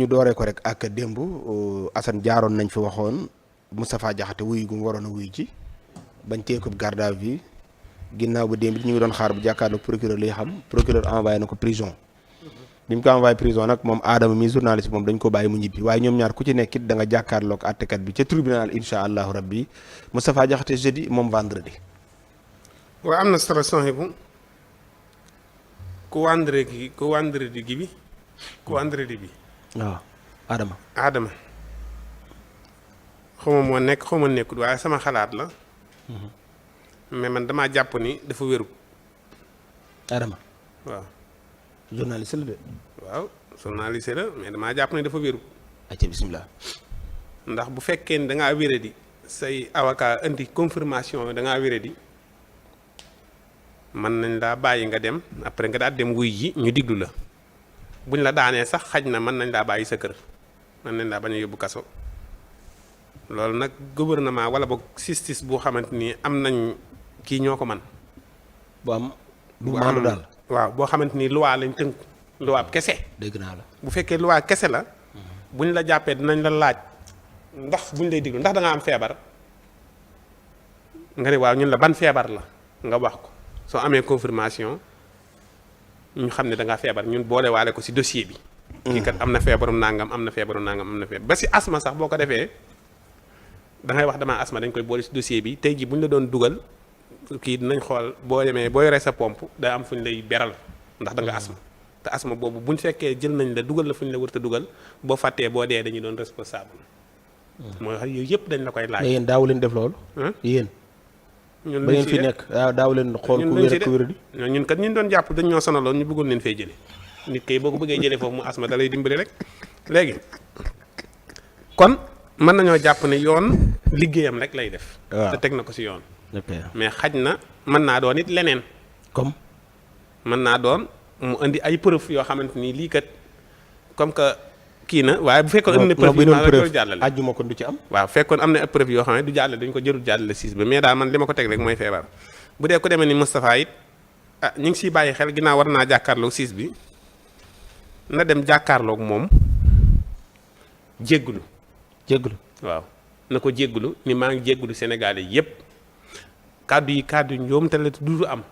ñu dooree ko rek ak démb Assane jaaroon nañ fi waxoon Moustapha Diakhaté wuyu gu mu waroon a wuyu ci bañ téye ko garde à vue ginnaaw ba démb ñu ngi doon xaar bu jàkkaarloog procureur lay xam procureur envoyé na ko prison bi mu ko envoyé prison nag moom Adama mi journaliste moom dañ ko bàyyi mu ñibbi waaye ñoom ñaar ku ci nekkit da nga jàkkaarloog àttekat bi ca tribunal incha allahu rabbi Moustapha Diakhaté jeudi moom vendredi. waaw am na solo bu ku vendredi bi. waaw Adama. xaw ma moo nekk xaw ma nekkut waaye sama xalaat la. mais man damaa jàpp ni dafa wéru. Adama. waaw. journaliste la de. waaw journaliste la mais damaa jàpp ni dafa wéru. acca bisimilah. ndax bu fekkee ni da ngaa wéradi say avocat indi confirmation da ngaa wéradi mën nañ laa bàyyi nga dem après nga daal dem wuy ji ñu diglu la. buñ la daanee sax xaj na mën nañ laa bàyyi sa kër mën nañ laa bañ a yóbbu kaso loolu nag gouvernement wala boog justice boo xamante ni am nañ kii ñoo ko man bu am bu maandu daal. waaw boo xamante ni loi lañ tënk loi kese. dégg naa la bu fekkee loi kese la. buñ la jàppee dinañ la laaj ndax buñ lay diglu ndax da nga am feebar nga ne waaw ñun la ban feebar la nga wax ko soo amee confirmation. ñu xam ne da ngaa feebar ñun boole waale ko ci dossier bi. kii kat am na feebarum nangam am na feebarum nangam am na feebar ba ci asma sax boo ko defee da ngay wax damaa asma dañ koy boole ci dossier bi tey jii bu ñu la doon dugal kii dinañ xool boo demee boo yoree sa pompe day am fu ñu lay beral ndax da nga asma te asma boobu bu ñu fekkee jël nañ la dugal la fu ñu la wër te dugal boo fàttee boo dee dañuy doon responsable. mooy wax yooyu yëpp dañ la koy laaj. mais yéen daawu leen def loolu. yéen. ñun ba ngeen fi nekk daaw leen xool ku wér ak ku wér di ñun kat ñu doon jàpp dañ ñoo sonaloon ñu bëggoon leen fay jële nit kay boo ko bëggee jëlee foofu mu asma da lay dimbali rek léegi kon mën nañoo jàpp ne yoon liggéeyam rek lay def. te teg na ko ci yoon. mais xaj na mën naa doon it leneen. comme. mën naa doon mu indi ay preuve yoo xamante ni lii kat comme que kii na waaye bu fekkoon indi na preuve yi maa la jàllale ajjuma ko du ci am. waaw fekkoon am na preuve yoo xam ne du jàllale duñ ko jërul jàllale siis ba mais daal man li ma ko teg rek mooy feebar bu dee ko demee ni Moustapha it ñu ngi siy bàyyi xel ginnaaw war naa jàkkaarloog siis bi na dem jàkkaarloog moom jéggulu waaw na ko jéggulu ni maa ngi jéggulu Sénégalais yépp kàddu njoom te la du am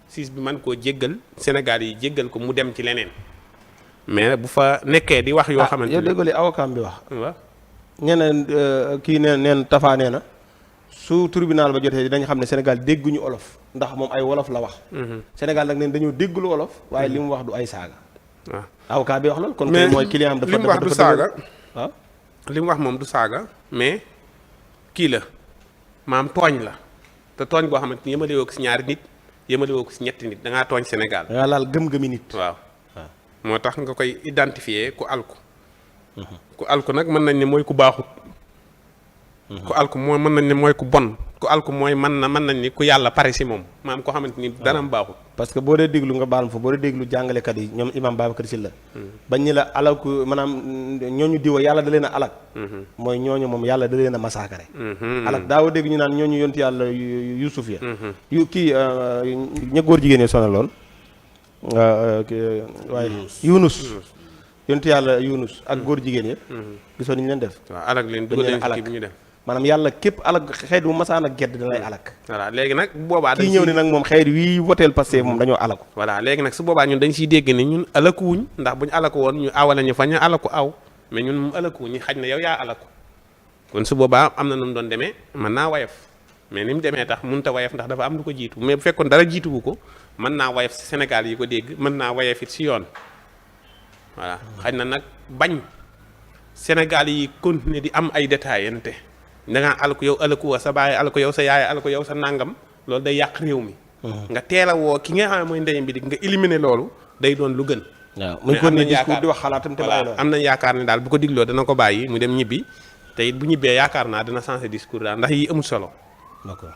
siis bi man koo jéggal Sénégalais yi jéggal ko mu dem ci leneen mais bu fa nekkee di wax yoo xamante yow déggoo li avocat bi wax. waaw nee na kii neen Tafa nee na su tribunal ba jotee dañu xam ne Sénégal dégguñu olof ndax moom ay wolof la wax. Sénégal nag neen dañoo déggul wolof waaye li mu wax du ay saaga. waaw avocat bi wax loolu. kon kay mooy client am dafa li mu wax du saaga. waaw li mu wax moom du saaga mais kii la maam tooñ la te tooñ boo xamante ni yëmale woo ko si ñaari nit yëmale woo ko si ñetti nit da ngaa tooñ Sénégal. da ngaa laal gëm-gëmi nit. waaw. moo tax nga koy identifier ku alku ku alku nag mën nañ ne mooy ku baaxut ku alku mooy mën nañ ne mooy ku bon ku alku mooy mën nañ ni ku yàlla pare si moom maam koo xamante ni danam baaxut parce que boo dee déglu nga baal ma fa boo dee déglu jàngalekat yi ñoom imam Babacar Sylla bañ ñi la alaku maanaam ñooñu diwa yàlla da leen a alak mooy ñooñu moom yàlla da leen a masaakare alak daawa dégg ñu naan ñooñu yontu yàlla Yuusuf ya yu kii ña góor jigéen yi sonal lool waaye Yunus yontu yàlla Yunus ak góor jigéen yëpp gisoon ñu leen def waaw alak leen dugal leen ci bi ñu def maanaam yàlla képp alak xeet bu masaan ak gedd da lay alak voilà léegi nag bu boobaa kii ñëw ne nag moom xeet wii woteel passé moom dañoo alaku voilà léegi nag su boobaa ñun dañ siy dégg ni ñun alakuwuñ ndax buñu alaku woon ñu awala ñu fa ñu alaku aw mais ñun moom alakuwuñ ñu xaj na yow yaa alaku kon su boobaa am na nu mu doon demee mën naa wayaf mais ni mu demee tax mënut a wayaf ndax dafa am lu ko jiitu mais bu fekkoon dara jiituwu ko mën naa wayaf si Sénégal yi ko dégg mën naa wayaf it si yoon voilà xaj na nag bañ Sénégal yi continuer di am ay détaillante da ngaa alku yow alaku wa sa baay alku yow sa yaay alku yow sa nangam loolu day yàq réew mi. nga teel a woo ki nga xam ne mooy ndeyam bi di nga éliminer loolu day doon lu gën. waaw muy kon ne discours di wax xalaatam te bàyyi am nañ yaakaar ne daal bu ko digloo dana ko bàyyi mu dem ñibbi te it bu ñibbee yaakaar naa dina changer discours daal ndax yi amul solo. d'accord.